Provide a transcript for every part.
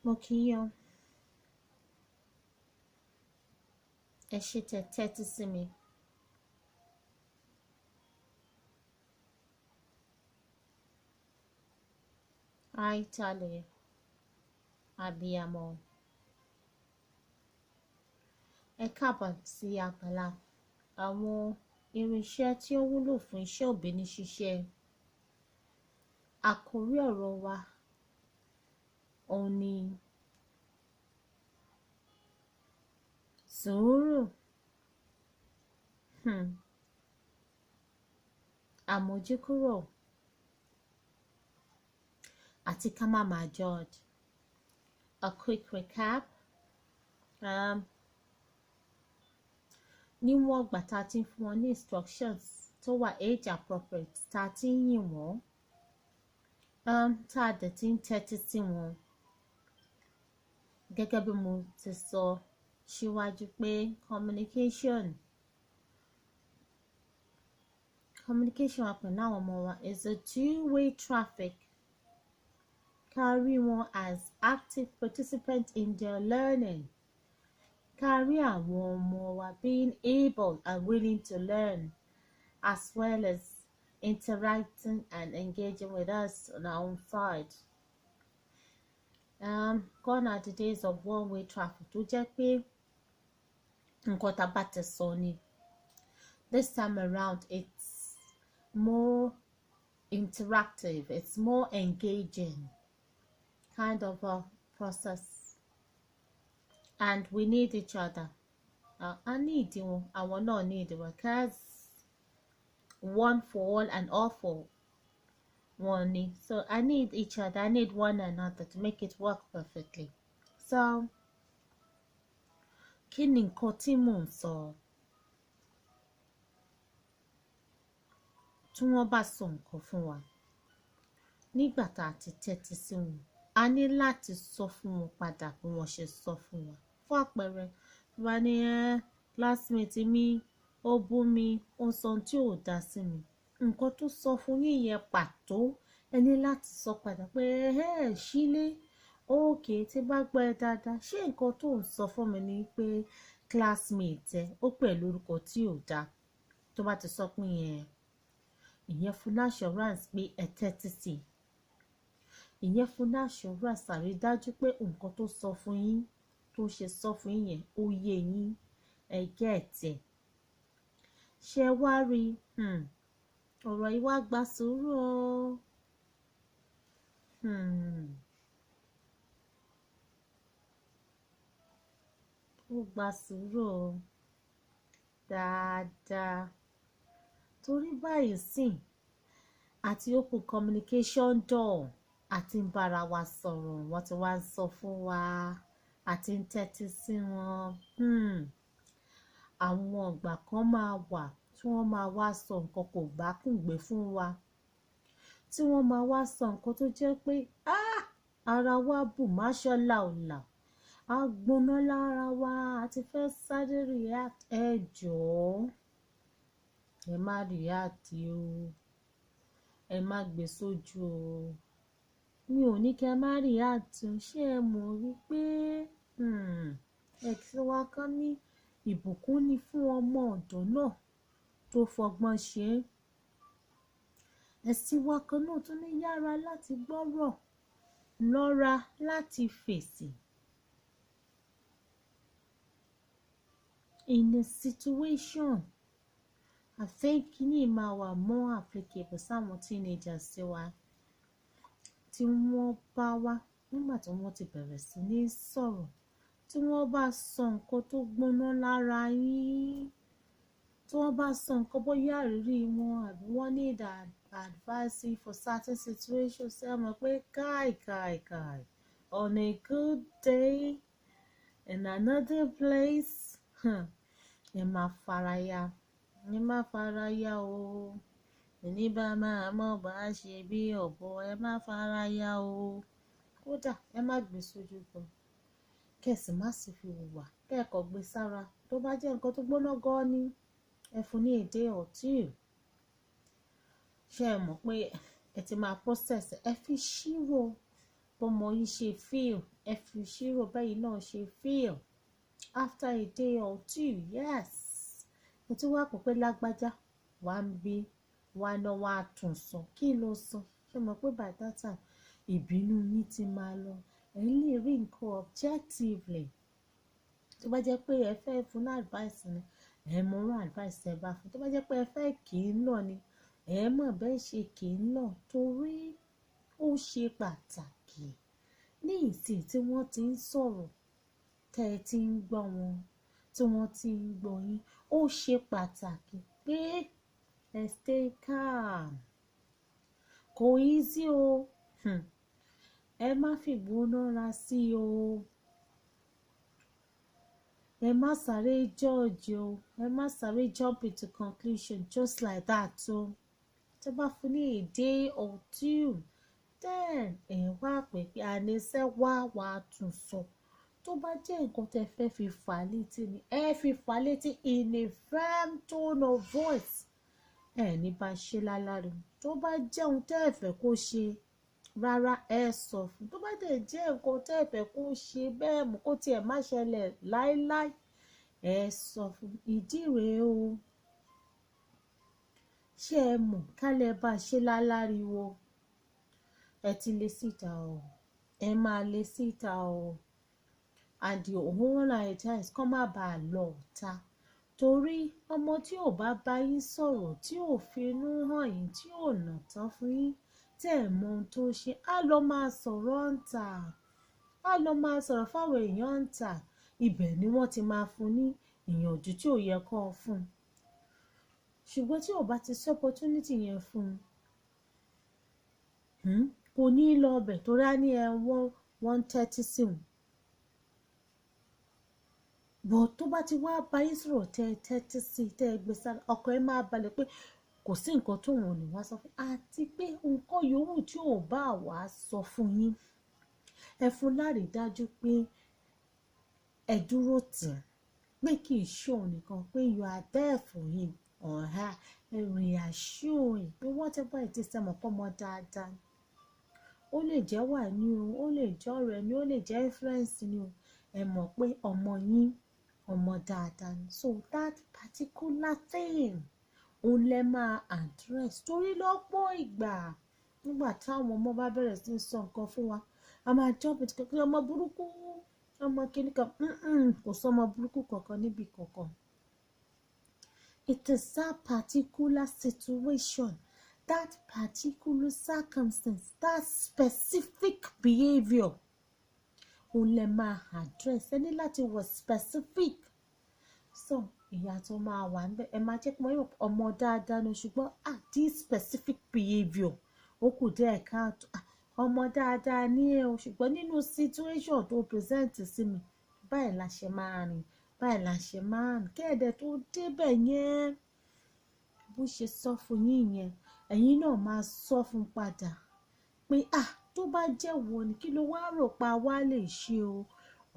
Mo kí yín o. Ẹ ṣé tẹ́ tẹ́tí sí mi. Àìtalẹ̀ abiyamọ. Ẹ káàbọ̀ sí abala àwọn irinṣẹ́ tí ó wúlò fún iṣẹ́ òbí ní ṣíṣe. Àkórí ọ̀rọ̀ wa òun ni sùúrù, àmójúkúrò àti ká má máa judge. A quick recap. Níwọ̀n ìgbà tá a ti ń fún wọn ní instructions tó wà age appropriate, tá a ti ń yìn wọ́n, tá a dẹ̀ ti ń tẹ́tí sí wọn. Gẹ́gẹ́ bí mo ti sọ síwájú pé communication wa pẹ̀lú àwọn ọmọ wa is a two-way traffic. Ká rí wọn as active participants in their learning. Ká rí àwọn ọmọ wa being able and willing to learn, as well as interacting and engaging with us on our own side. Gone are the days of one-way traffic tó jẹ́ pé nǹkan tá a bá ti sọ ni. This time around, it's more interactive, it's more engaging kind of a process, and we need each other. A need wọn, àwọn náà need wọn, 'cause one for all and all for one ni. So I need each other, I need one another to make it work perfectly. So kí ni nǹkan tí mò ń sọ? Tí wọ́n bá sọ nǹkan fún wa, nígbà tá a ti tẹ́tí sí wọn, a ní láti sọ fún wọn padà bí wọ́n ṣe sọ fún wa. Fún àpẹẹrẹ, tí wọ́n bá ní classmate mi ó bú mi, ó sọ ohun tí ò dá sí mi, nǹkan tó sọ fún yín yẹn pàtó, ẹ ní láti sọ padà pé ẹ sílé okay, tí bá gbọ́ ẹ dáadáa, ṣé nǹkan tó ń sọ fún mi ni pé classmate ẹ ó pẹ̀lú orúkọ tí ò dáa? Tó bá ti sọ pé yẹn, ìyẹn fún ní assurance pé ẹ tẹ́tí sí i. Ìyẹn fún ní assurance, àrídájú pé nǹkan tó sọ fún yín, tó ṣe sọ fún yín yẹn, ó yé yín, ẹ get ẹ̀. Ṣé wá rí, ọ̀rọ̀ yìí wá gba sùúrù o. Ó gba sùúrù o dáadáa. Torí báyìí sìn, àti open communication door, àti ń bára wa sọ̀rọ̀, wọ́n ti wá ń sọ fún wa, àti ń tẹ́tí sí wọn. Àwọn ìgbà kan máa wà tí wọ́n máa wá sọ nǹkan kò bá kùngbé fún wa, tí wọ́n máa wá sọ nǹkan tó jẹ́ pé ara wa bù máṣọ́ làòlà, a gbóná lára wa, a ti fẹ́ sáré react. Ẹ jọ̀ọ́, ẹ má react o, ẹ má gbé sójú o. Mi ò ní kí ẹ má react o. Ṣé ẹ mọ̀ wípé ẹ̀sìn wa kan ní ìbùkún ni fún ọmọ ọ̀dọ̀ náà tó fọgbọ́n ṣe é. Ẹ̀sìn wa kan náà tún ní yára láti gbọ́rọ̀, lọ́ra láti fèsì. In a situation, I think kíní máa wà more applicable sáwọn teenagers sí wa, tí wọ́n bá wá nígbà tí wọ́n ti bẹ̀rẹ̀ sí ní sọ̀rọ̀, tí wọ́n bá sọ nǹkan tó gbóná lára yín, tí wọ́n bá sọ nǹkan bóyá ìrírí wọn àbí wọ́n need advice for certain situations, ṣé ẹ mọ̀ pé kai kai kai, on a good day in another place, ẹ máa faraya, ẹ má faraya o. Ẹni bá máa mọ̀ bá ṣe bí ọ̀bọ, ẹ má faraya o. Kódà ẹ má gbé sójú gan, kẹ̀sì má sì fi hùwà kẹ́ẹ̀kọ́ gbé sára. Tó bá jẹ́ nǹkan tó gbóná gan ni, ẹ fún ní a day or two. Ṣé ẹ mọ̀ pé ẹ ti máa process, ẹ fi ṣírò Bọ́mọ yín ṣe feel, ẹ fi ṣírò bẹ́yìn náà ṣe feel after a day or two. Yes, ẹ tún wá pọ̀ pé lágbájá wà ń bí wà náà wà tún sọ kí ló sọ. Ṣé mọ̀ pé by that time, ìbínú yín ti máa lọ, ẹ lè rí nǹkan objectively. Tó bá jẹ́ pé ẹ fẹ́ fún ní advice ni, ẹ mọ irú advice ẹ bá fún. Tó bá jẹ́ pé ẹ fẹ́ kì í lọ ni, ẹ mọ̀ bẹ́ẹ̀ ṣe kì í lọ, torí ó ṣe pàtàkì ní ìsìn tí wọ́n ti ń sọ̀rọ̀, tẹ́ ẹ ti ń gbọ́ wọn, tí wọ́n ti ń gbọ́ yín. Ó ṣe pàtàkì pé ẹ stay calm. Kò easy o. Ẹ má fìgbónára sí o. Ẹ má sáré judge o. Ẹ má sáré jump into conclusion just like that o. Tó bá fún ní a day or two, then ẹ wá pè pé àníṣe wá wàá tún sọ. Tó bá jẹ́ nǹkan tẹ́ fẹ́ fi fà létí ni, ẹ fi fà létí in a firm tone of voice. Ẹ ní bá ṣe láláre. Tó bá jẹ́ ohun tẹ́ ẹ fẹ́ kó ṣe rárá, ẹ sọ fún. Tó bá dẹ̀ jẹ́ nǹkan tẹ́ ẹ fẹ́ kó ṣe bẹ́ẹ̀ mú kó tiẹ̀ má ṣẹlẹ̀ láéláé, ẹ sọ fún. Ìdí rèé o. Ṣé ẹ mọ̀ kálẹ̀ bá ṣe láláriwo? Ẹ ti lé síta o, ẹ máa lé síta o. And the whole idea is kó má bàa lọ ta, torí ọmọ tí ò bá bá yín sọ̀rọ̀, tí ò finú hàn yín, tí ò nà tán fún yín, tẹ́ ẹ̀ mọ ohun tó ṣe, á lọ máa sọ̀rọ̀ ń tà, á lọ máa sọ̀rọ̀ fáwọn èèyàn ń tà. Ibẹ̀ ni wọ́n ti máa fún ní ìyànjú tí ò yẹ kó fún un. Ṣùgbọ́n tí ò bá ti sí opportunity yẹn fún un, kò ní lọ ọbẹ̀, torí á ní ẹ wọ́n ń tẹ́tí sí òun. But tó bá ti wá bá yín sọ̀rọ̀, tẹ́ ẹ tẹ́tí sí i, tẹ́ ẹ gbé sára, ọkàn ẹ máa balẹ̀ pé kò sí nǹkan tóun ò ní wá sọ fún, àti pé nǹkan yòówù tí ò bá wá sọ fún yín, ẹ fún lárídájú pé ẹ dúró tì í, pé kì í ṣe òun nìkan, pé you are there for him or her. Ẹ reassure him pé whatever it is, ẹ mọ̀ pé ọmọ dáadáa, ó lè jẹ́ wà ní o, ó lè jẹ́ ọ̀rẹ́ ni, ó lè jẹ́ influence ni o, ẹ mọ̀ pé ọmọ yín, ọmọ dáadáa ni. So that particular thing, òun lẹ máa address, torí lọ́pọ̀ ìgbà, nígbà táwọn ọmọ bá bẹ̀rẹ̀ sí í sọ nǹkan fún wa, a máa jump into kankan, ọmọ burúkú, ọmọ kìíní kan. Kò sọ ọmọ burúkú kankan níbi kankan. It is that particular situation, that particular circumstance, that specific behaviour, òun lẹ máa address. Ẹ ní láti wọ specific. So ìyàtọ̀ máa wà níbẹ̀. Ẹ máa jẹ́ kí wọ́n yọ̀ ọmọ dáadáa ni, ṣùgbọ́n this specific behaviour, ó kù díẹ̀ káàtó. Ọmọ dáadáa ní ẹ o, ṣùgbọ́n nínú situation tó present sí mi báyìí, la ṣe máa rìn báyìí, la ṣe máa rìn kẹ́ẹ̀dẹ̀ tó débẹ̀ yẹn. Bó ṣe sọ fún yín yẹn, ẹ̀yin náà máa sọ fún padà pé tó bá jẹ́ wo ni, kí ló wá rò pa wá lè ṣe o?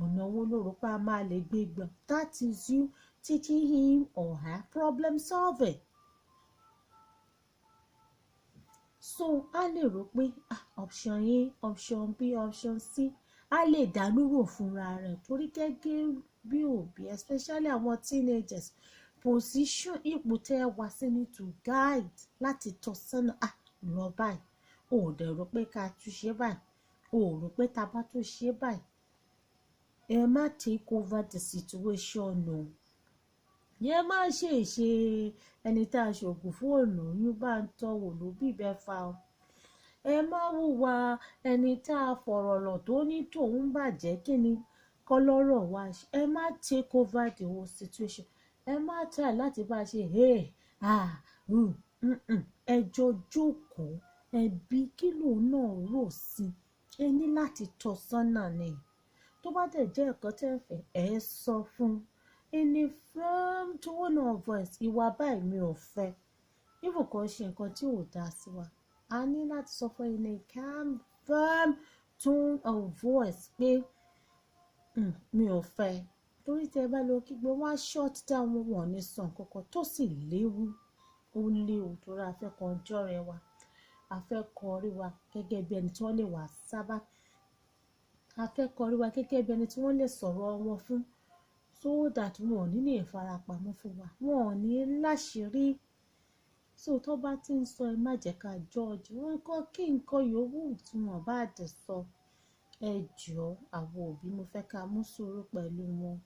Ọ̀nà wo ló rò pa máa lè gbé gbà? That is you teaching him or her problem solving. So a lè rò pé option A, option B, option C, a lè dánú rò fúnra rẹ̀, torí gẹ́gẹ́ bí òbí, especially àwọn teenagers, position, ipò tẹ́ ẹ wá sí ni to guide, láti tọ́ sọ́nà. Lọ báyìí, o ò dẹ̀ rò pé ká tún ṣe báyìí? O ò rò pé tá a bá tún ṣe báyìí? Ẹ má take over the situation o. Yẹn má ṣe ṣe ẹni tá a ṣoògùn fún òlóyún bá ń tọwò ló bí bẹ́ẹ̀ fa o. Ẹ má hùwà ẹni tá a fọ̀rọ̀ lọ̀ tó ní tòun bàjẹ́, kí ni kọ́lọ́rọ̀ wá ṣe. Ẹ má take over the whole situation. Ẹ má try láti bá a ṣe hey, ah, Ẹ jọ jókòó, ẹbí, kí lòun náà rò sí. Ẹ ní láti tọ́ sọ́nà ni. Tó bá dẹ̀ jẹ́ ẹ̀kọ́ tẹ́ fẹ́, ẹ sọ fún in a firm tone of voice, ìwà báyìí mi ò fẹ́. Even kò ṣe nǹkan tí ò dáa sí wa, a ní láti sọ fún in a calm, firm tone of voice pé mi ò fẹ́, torí tí ẹ bá lọ kígbe, wọ́n á shut down, wọn ní sàn kankan, tó sì léwu. Ó léwu, torí a fẹ́ kan jọ́rẹ̀ wa, a fẹ́ kọ rí wa gẹ́gẹ́ bí ẹni tí wọ́n lè wà sábà. A fẹ́ kó rí wa gẹ́gẹ́ bí ẹni tí wọ́n lè sọ̀rọ̀ wọn fún, so that wọn ò ní lè farapamọ́ fún wa, wọn ò ní láṣìírí. So tó bá ti ń sọ, ẹ má jẹ́ ká judge wọn kọ́ kí nǹkan yòówù tí wọ́n bá dẹ̀ sọ. Ẹ jọ̀ọ́, àwọn òbí, mo fẹ́ ká mú sùúrù pẹ̀lú wọn.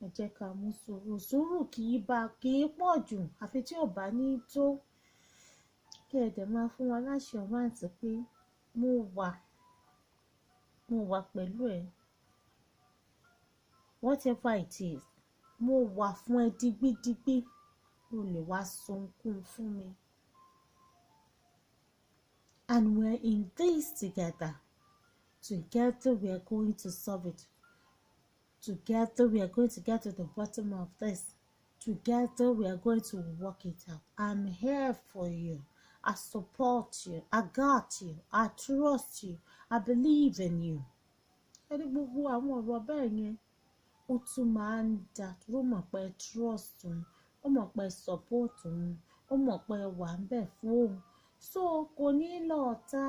Ẹ jẹ́ ká mú sùúrù. Sùúrù kì í bá kì í pọ̀ jù àfi tí ò bá ní tó. Kí ẹ dẹ̀ máa fún wọn l'assurance pé mo wà pẹ̀lú ẹ. Whatever it is, mo wà fún ẹ digbídigbí. O lè wá sunkún fún mi. And we're in this together. Together we are going to solve it. Together we are going to get to the bottom of this. Together we are going to work it out. I'm here for you. I support you. I got you. I trust you. I believe in you. Ẹni gbogbo àwọn ọ̀rọ̀ bẹ́ẹ̀ yẹn, ó tún máa ń da tó mọ̀ pé trust òun, ó mọ̀ pé support òun, ó mọ̀ pé wà ń bẹ̀ fún òun. So kò ní lọ ọ̀tá,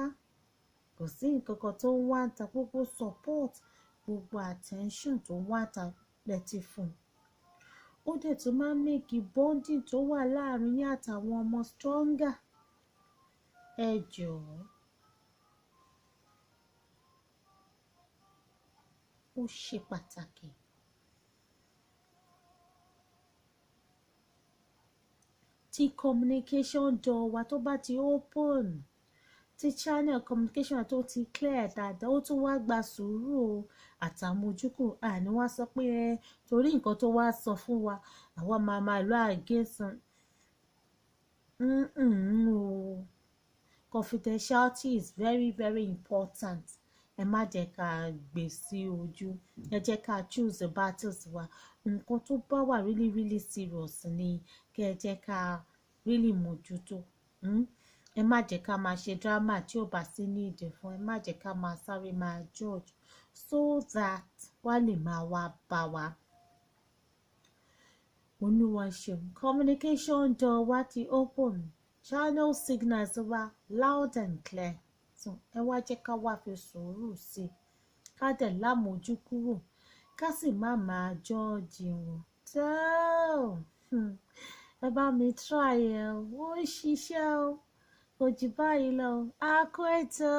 kò sí nǹkan kan tó ń wá ń ta. Gbogbo support, gbogbo attention tó ń wá ta lẹ́tí fún un. Ó dẹ̀ tún máa ń make bonding tó wà láàrin yín àtàwọn ọmọ stronger. Ẹ jọ̀ọ́, ó ṣe pàtàkì. Tí communication door wa tó bá ti open, tí channel communication tó ti clear dáadáa, ó tún wá gba sùúrù o àtàmójúkù. Àní wá sọ pé ẹ torí nǹkan tó wá sọ fún wa, àwa máa máa lọ àgẹ́sàn o. Confidentiality is very, very important. Ẹ má jẹ́ ká gbé sí ojú. Ẹ jẹ́ ká choose the battles wa. Nǹkan tó bá wà really, really serious ni kí ẹ jẹ́ ká really mójútó. Ẹ má jẹ́ ká máa ṣe drama tí ò bá sí ní ìdí fún. Ẹ má jẹ́ ká máa sáré máa judge so that wá lè máa wá bá wa. Olúwa ṣeun. Communication door wa ti open, channel signals wa loud and clear. So ẹ wá jẹ́ ká wá fi sùúrù sí i, ká dẹ̀ lámójú kúrò, ká sì má máa judge wọn. Tó ẹ bá mi try ẹ, ó ń ṣiṣẹ́ o. Kò jù báyìí lọ. A kú ètò.